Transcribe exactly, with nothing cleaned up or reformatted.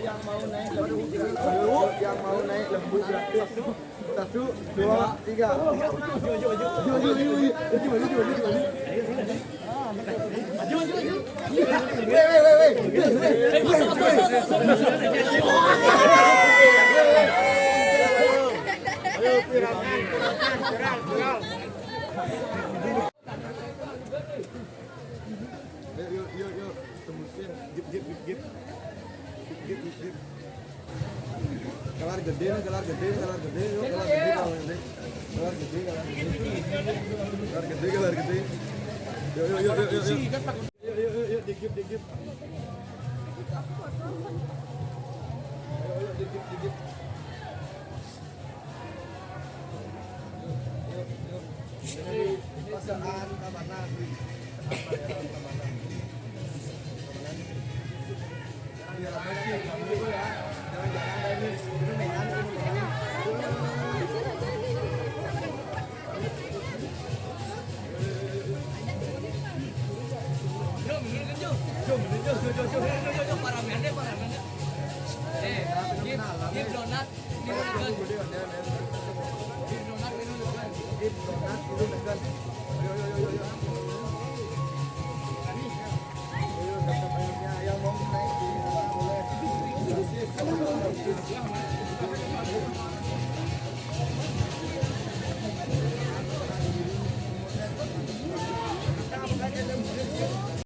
Yang mau naik lembu gratis. Yang mau naik lembu gratis. Satu, dua, tiga. Maju, maju, maju, maju. Maju, maju, maju, maju. Maju, maju, maju. Weh, weh, weh, weh. Weh, weh, weh. Ayo, viral, viral, viral. Yuk, yuk, yuk, yuk. Tembusin. Gip, gip, gip, gip. Gip, gip, gip. Kelar gedé, kelar gedé, kelar gedé, yuk, kelar gedé, kelar gedé. Kelar gedé, kelar gedé. Kelar gedé, kelar gedé. Yuk, yuk, yuk, yuk, yuk, yuk. Yuk, yuk, yuk, yuk, digip, digip. Yuk, yuk, digip, digip. Ini pasaan Tabanan. Apa ya, Tabanan? Tabanan. Iya, rame sih, rame juga ya. Jangan-jangan ada ini, ini mainan, ini mainan.